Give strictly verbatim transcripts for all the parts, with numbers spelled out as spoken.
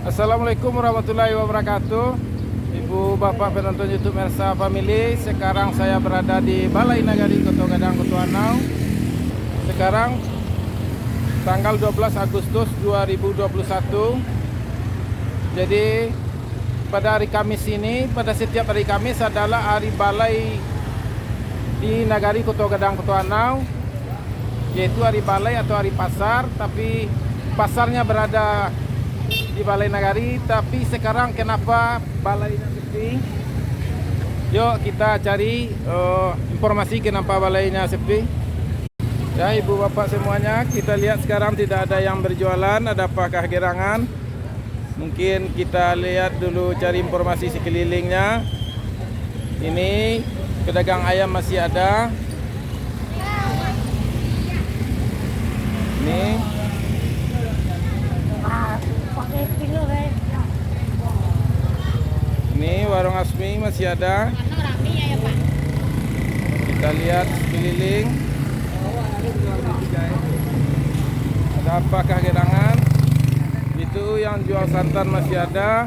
Assalamualaikum warahmatullahi wabarakatuh. Ibu bapak penonton YouTube Mersa Family, sekarang saya berada di Balai Nagari Koto Gadang, Koto Anau. Sekarang tanggal dua belas Agustus dua ribu dua puluh satu. Jadi, pada hari Kamis ini, pada setiap hari Kamis adalah hari balai di Nagari Koto Gadang, Koto Anau, yaitu hari balai atau hari pasar, tapi pasarnya berada di Balai Nagari, tapi sekarang kenapa balainya sepi? Yuk kita cari, eh, informasi kenapa balainya sepi. Ya, ibu bapak semuanya, kita lihat sekarang tidak ada yang berjualan, ada apakah gerangan? Mungkin kita lihat dulu, cari informasi sekelilingnya. Ini pedagang ayam masih ada. Ini. Ini warung Asmi masih ada. Kita lihat sekeliling. Ada apakah gerangan? Itu yang jual santan masih ada.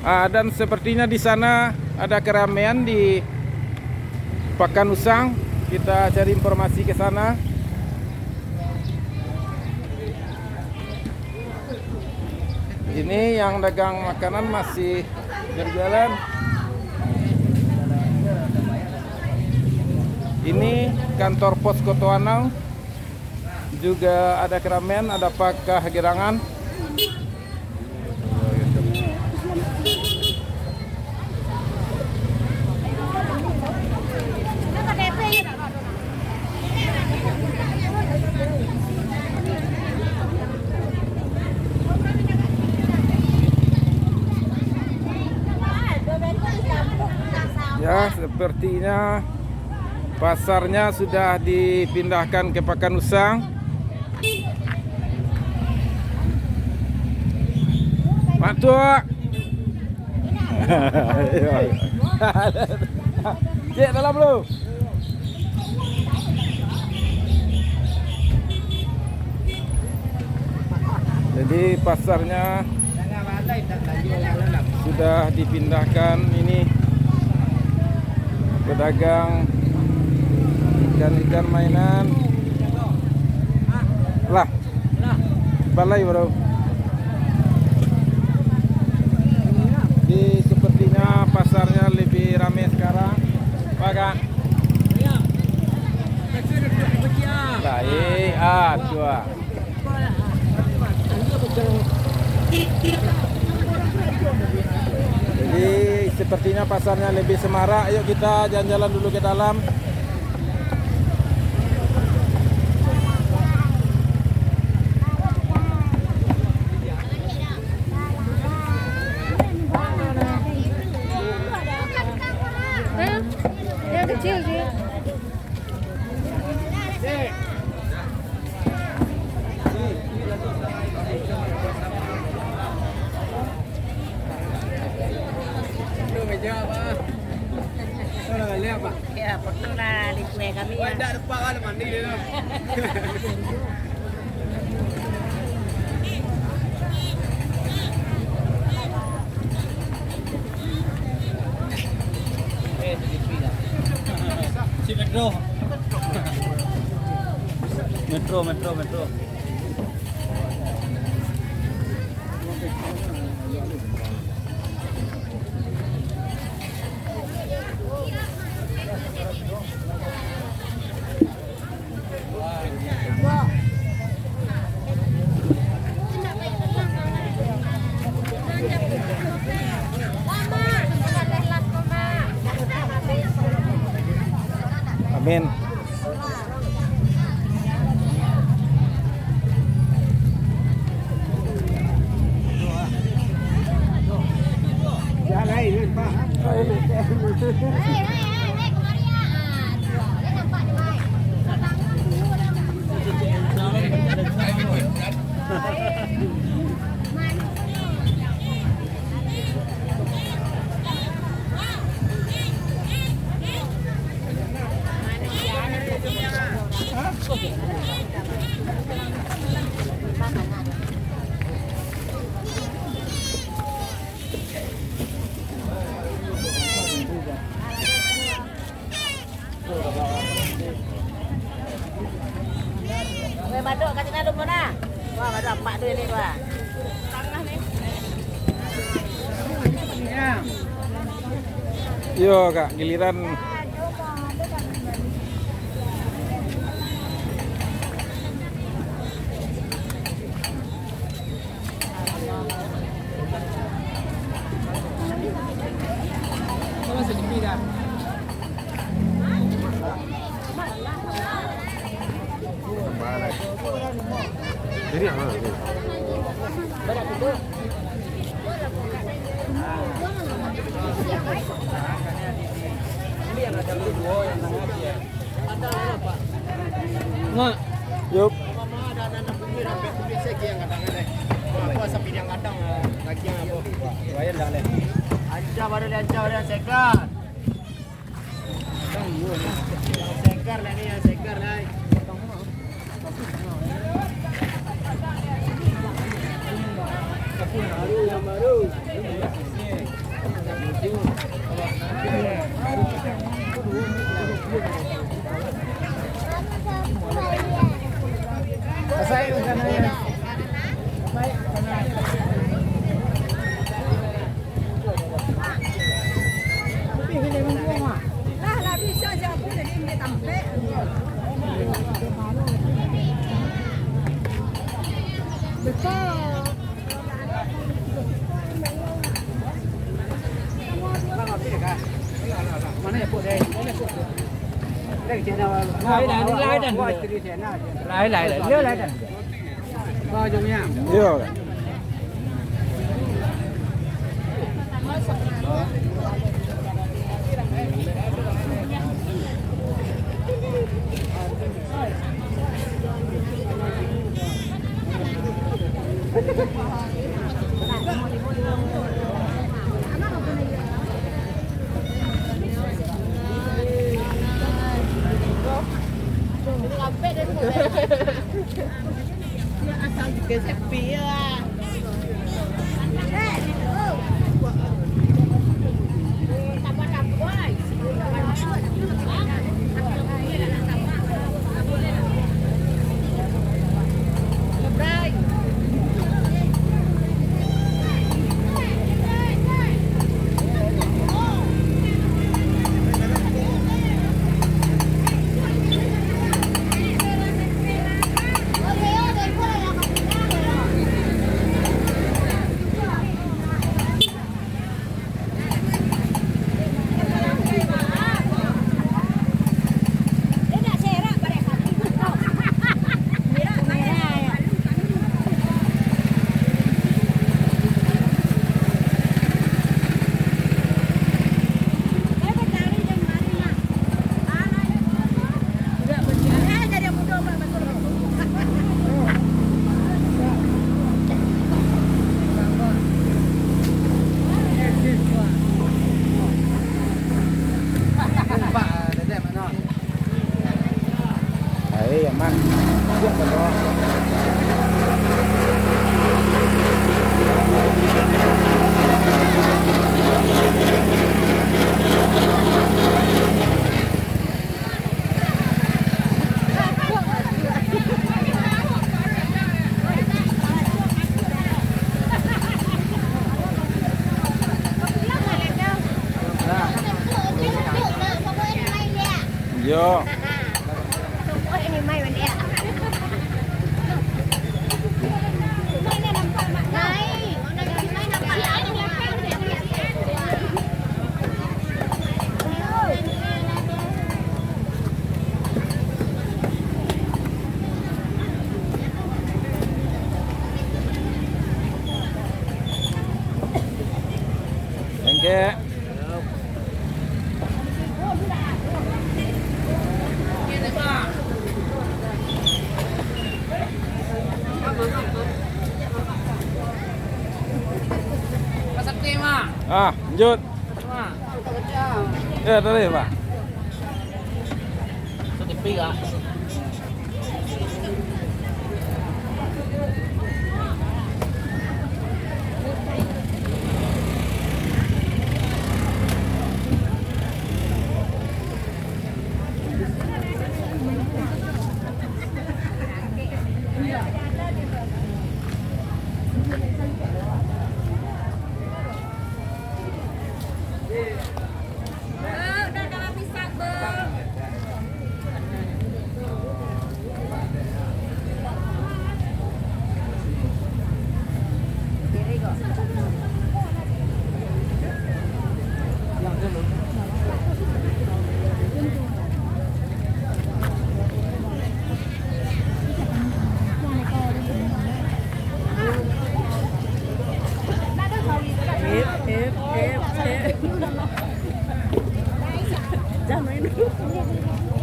Ah, dan sepertinya di sana ada keramaian di Pakan Usang. Kita cari informasi ke sana. Ini yang dagang makanan masih berjualan. Ini kantor pos Koto Anau. Juga ada keramaian, ada apakah gerangan? Ya, sepertinya pasarnya sudah dipindahkan ke Pakan Usang. Mak Tuak. Cek dalam dulu. Jadi pasarnya sudah dipindahkan ini, pedagang ikan-ikan mainan. Lah, balai baru. Jadi sepertinya pasarnya lebih ramai sekarang. Pak, Kak? Baik, ah, tu ah. Jadi sepertinya pasarnya lebih semarak. Yuk kita jalan-jalan dulu ke dalam. Yang kecil sih. Ya, betul lah, di sungai kami, ya. Wah, dah depan lah, mandi dia tu. Si Metro. Metro, Metro, Metro. Amin. Yo, Kak, giliran. Mak. Yup. Ancah baru, ancah baru, segar. Segar lah ni, segar lah. Lah, lah bisa jago jadi ini tampek. Betul. Lain, lain, lain, lain. Lain, lain, lain. Iyo, lain, lain. Iyo. Ai, aman. Siap, Bang. Yo. Thank you. Ah, lanjut. Ya, tadi, Pak.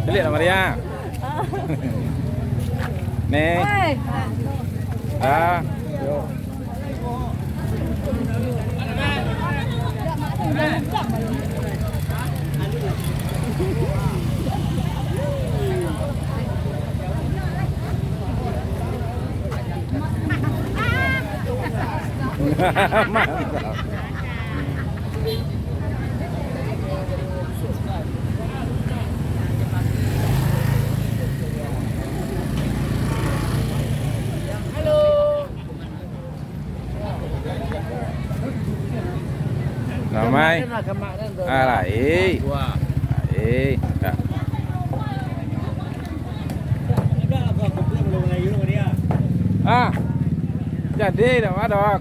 Caliak lah, Maria. Nih. Ah, yo. Mantap. Ramai. Ah, lai. Lai. Ah, jadi dah, Dok.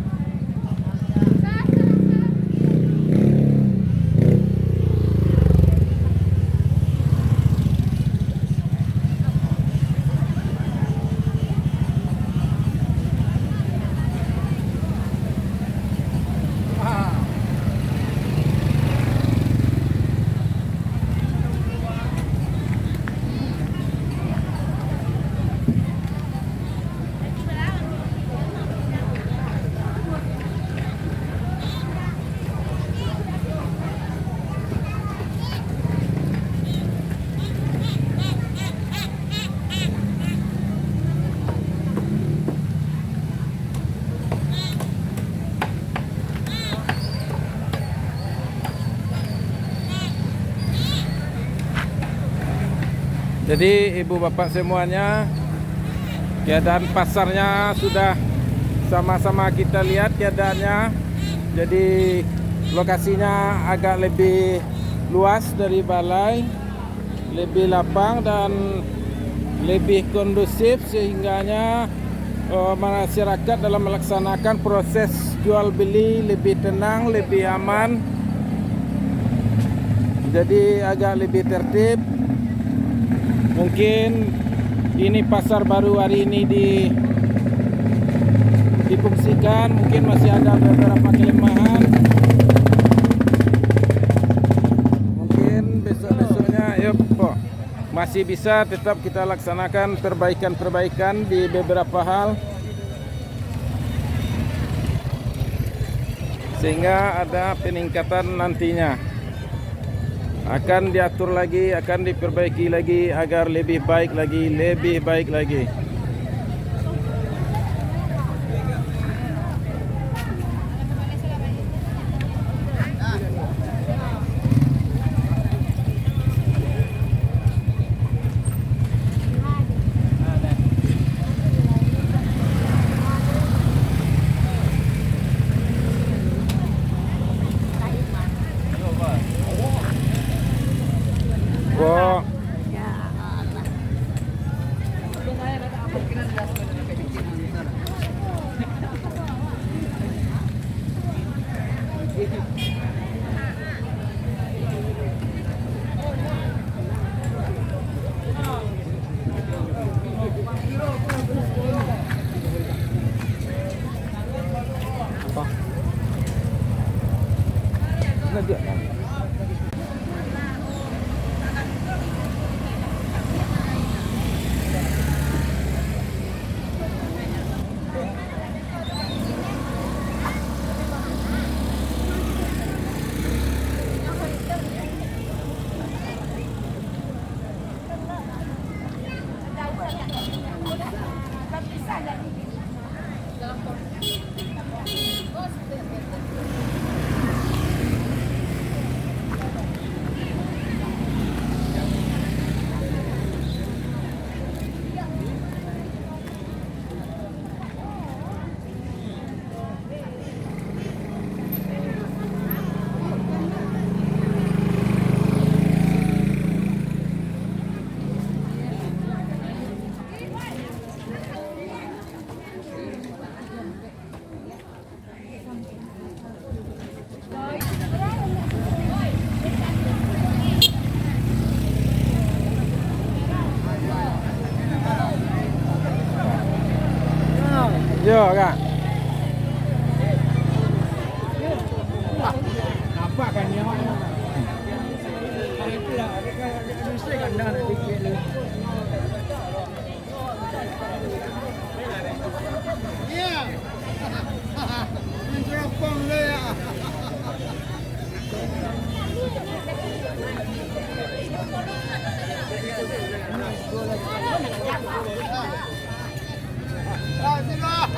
Jadi, ibu bapak semuanya, keadaan pasarnya sudah sama-sama kita lihat keadaannya. Jadi, lokasinya agak lebih luas dari balai, lebih lapang dan lebih kondusif, sehingganya, eh, masyarakat dalam melaksanakan proses jual beli lebih tenang, lebih aman, jadi agak lebih tertib. Mungkin ini pasar baru hari ini di, difungsikan, mungkin masih ada beberapa kelemahan. Mungkin besok-besoknya, yo, po, masih bisa tetap kita laksanakan perbaikan-perbaikan di beberapa hal, sehingga ada peningkatan nantinya. Akan diatur lagi, akan diperbaiki lagi agar lebih baik lagi, lebih baik lagi. Wah. Agak.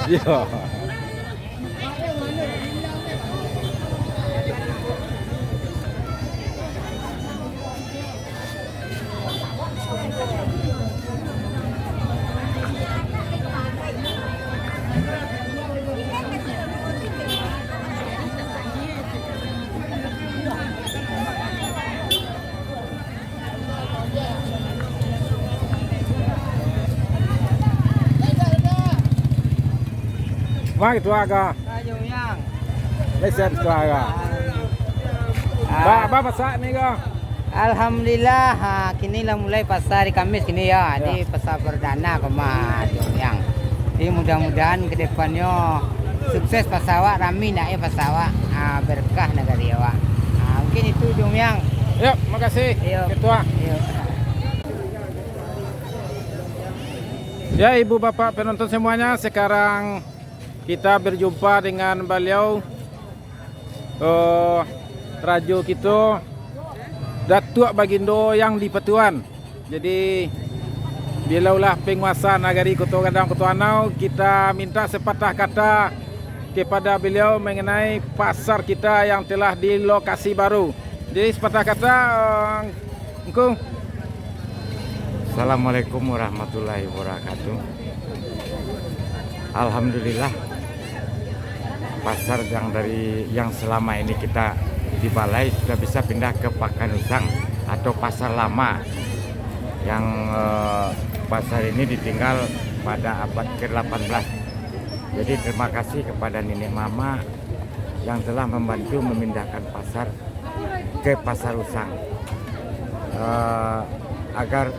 Iyo. Bang, itu agak. Ayo, Yang. Lesen tu agak. Ah. Ba, ba, masak ni ko. Alhamdulillah, ha, kini lah mulai pasar hari Kamis kini ya. Ya. Jadi pasar perdana ko mah, Jong Yang. Jadi mudah-mudahan ke depannyo sukses pasar awak, rami nak ya pasar awak, ha, berkah nagari awak. Ha, mungkin itu Jong Yang. Yuk, makasih, Iyo. Ketua. Iyo. Ya, Ibu Bapak penonton semuanya, sekarang kita berjumpa dengan baliau, eh, rajo kito, Datuak Bagindo yang di-Patuan. Jadi, beliau lah penguasa nagari Koto Gadang, Koto Anau. Kita minta sepatah kata kepada beliau mengenai pasar kita yang telah dilokasi baru. Jadi, sepatah kata, eh, Ngku. Assalamualaikum warahmatullahi wabarakatuh. Alhamdulillah, pasar yang dari, yang selama ini kita di balai sudah bisa pindah ke Pakan Usang atau Pasar Lama, yang, eh, pasar ini ditinggal pada abad kedelapan belas. Jadi, terima kasih kepada nenek mamak yang telah membantu memindahkan pasar ke Pasar Usang, eh, agar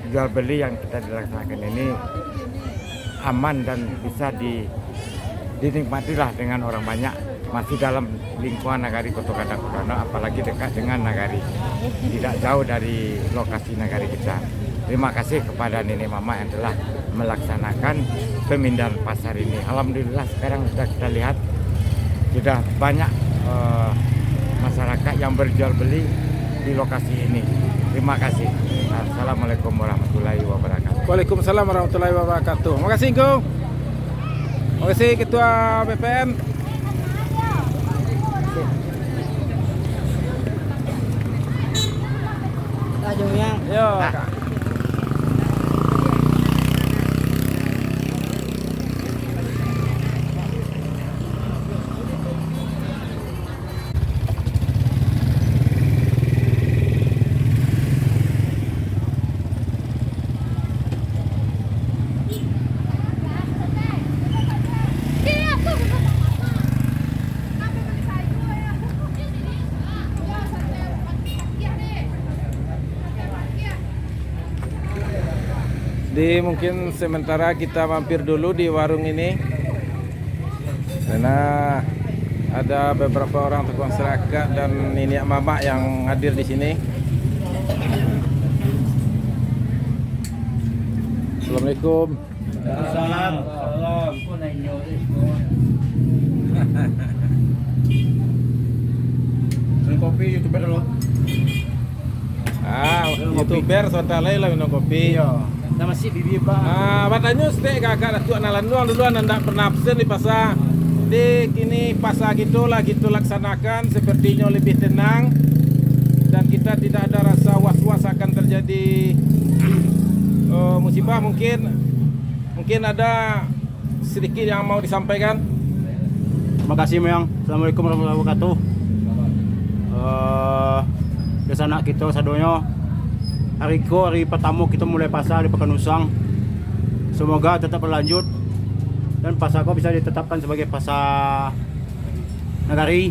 jual beli yang kita dilaksanakan ini aman dan bisa di-, dinikmatilah dengan orang banyak, masih dalam lingkungan nagari Koto Gadang Koto Anau, apalagi dekat dengan nagari, tidak jauh dari lokasi nagari kita. Terima kasih kepada nenek mamak yang telah melaksanakan pemindahan pasar ini. Alhamdulillah, sekarang sudah kita lihat, sudah banyak, eh, masyarakat yang berjual beli di lokasi ini. Terima kasih. Assalamualaikum warahmatullahi wabarakatuh. Waalaikumsalam warahmatullahi wabarakatuh. Makasih, Ngku. Makasih, Ketua B P N. Yo, Kak. Jadi, mungkin sementara kita mampir dulu di warung ini, karena ada beberapa orang tokoh masyarakat dan niniak mamak yang hadir di sini. Assalamualaikum. Salam. Salam. Minum kopi, YouTuber lo. Ah, minum kopi. YouTuber, sabanta lai lah minum kopi. Iyo. Nah, masih bibi, Pak. Ah, batanyo saketek ka Datuak nan landuang dulu, nan ndak pernah absen di pasar. Di kini pasar kito lah kito laksanakan sepertinyo lebih tenang dan kita tidak ada rasa was-was akan terjadi, eh, musibah mungkin. Mungkin ada sedikit yang mau disampaikan. Terima kasih, Mayang. Assalamualaikum warahmatullahi wabarakatuh. Eh, dunsanak kito sadonyo, hari ko hari pertamo kito mulai pasar di Pakan Usang. Semoga tetap berlanjut dan pasar ko bisa ditetapkan sebagai pasar nagari.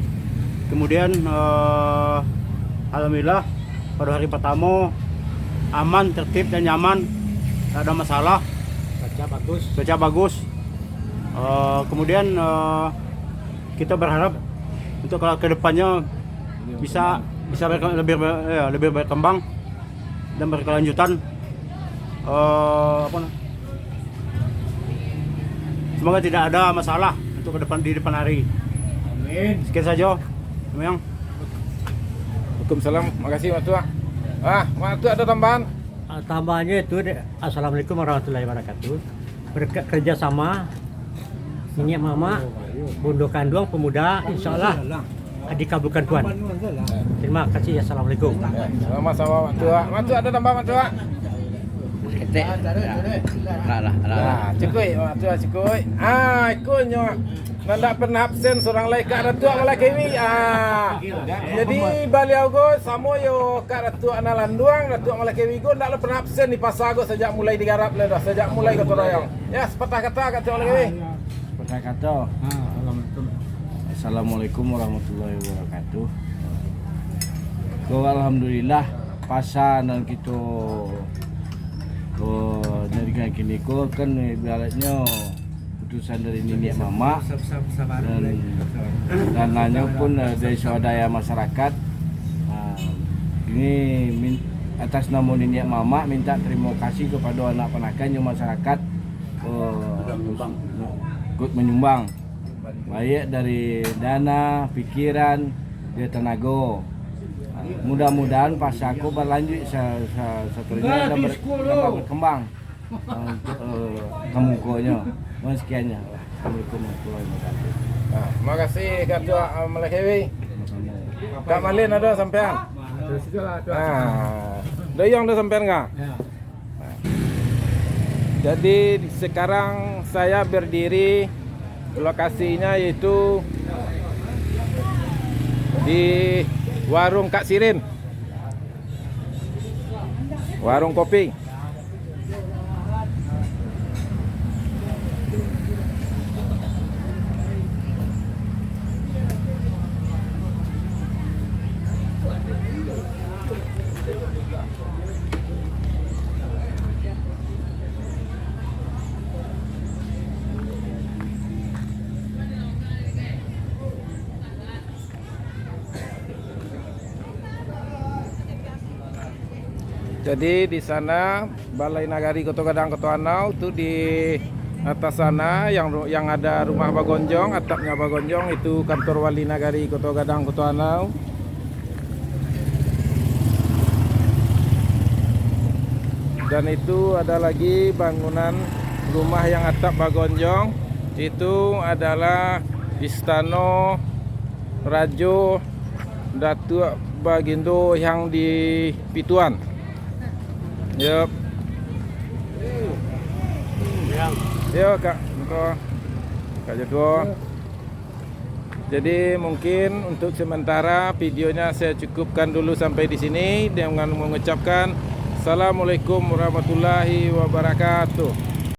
Kemudian, eh, alhamdulillah, pada hari pertamo aman, tertib dan nyaman, tak ada masalah. Cuaca bagus. Cuaca bagus. Eh, kemudian, eh, kita berharap untuk kalau ke depannya bisa, bisa berke-, lebih ber-, ya, lebih berkembang dan berkelanjutan. Eh, apa na-, semoga tidak ada masalah untuk ke depan, di depan hari. Amin. Sekian saja, Mayang. Waalaikumsalam. Makasih, Mak Tuak. Ah, Mak Tuak ada tambahan? Ah, tambahannya itu, dek. Assalamualaikum warahmatullahi wabarakatuh. Berkat kerjasama niniak mamak, bundo kanduang, pemuda, insya Allah dikabulkan Tuhan. Terima kasih. Assalamualaikum. Ya, sama-sama, Mak Tuak. Mak Tuak ada tambahan, Mak Tuak? Ketek. Lah, lah, lah, lah. Nah, cukuik, Mak Tuak, cukuik. Ah, ikonyo. Nan dak pernah absen surang lai, Kak Datuak Malakiri. Ah. Jadi, baliau ko samo jo Kak Datuak Analanduang, Datuak Malakiri ko ndak pernah absen di pasa ko sajak mulai digarap lai dah, sajak mulai gotong royong. Ya, sepatah kata, Kak Datuak Malakiri. Sepatah kata. Ah, assalamualaikum. Assalamualaikum warahmatullahi wabarakatuh. Ko, alhamdulillah, pasa nan kito, ko, dari kini ko kan ibaratnyo keputusan dari niniak mamak, dan dananyo pun, eh, dari swadaya masyarakat. Ah, ini min-, atas namo niniak mamak minta terima kasih kepada anak panakan jo masyarakat, eh, ikut menyumbang, baik dari dana, pikiran, dan tenaga. Ah, mudah-mudahan pasa ko berlanjut sa-, sa-, saterusnya dan ber-, dapat berkembang. Untuk, eh, kamukonyo. Mohon sekiannya. Assalamualaikum warahmatullahi wabarakatuh. Ah, makasih, Kak Tuak, ah, Malakiri. Kak Malin ada sampean? Ah, Doyong ada sampean, Kak? Ya. Jadi, sekarang saya berdiri, lokasinya yaitu di Warung Kak Sirin. Warung kopi. Jadi, di sana, Balai Nagari Koto Gadang, Koto Anau, tu di atas sana, yang ru-, yang ada rumah bagonjong, atapnya bagonjong, itu kantor Wali Nagari Koto Gadang, Koto Anau. Dan itu ada lagi bangunan rumah yang atap bagonjong, itu adalah istano Rajo Datuak Bagindo yang di Pituan. Yup. Yo, Kak Jatuo. Kak Jatuo. Jadi, mungkin untuk sementara videonya saya cukupkan dulu sampai di sini dengan mengucapkan Assalamualaikum warahmatullahi wabarakatuh.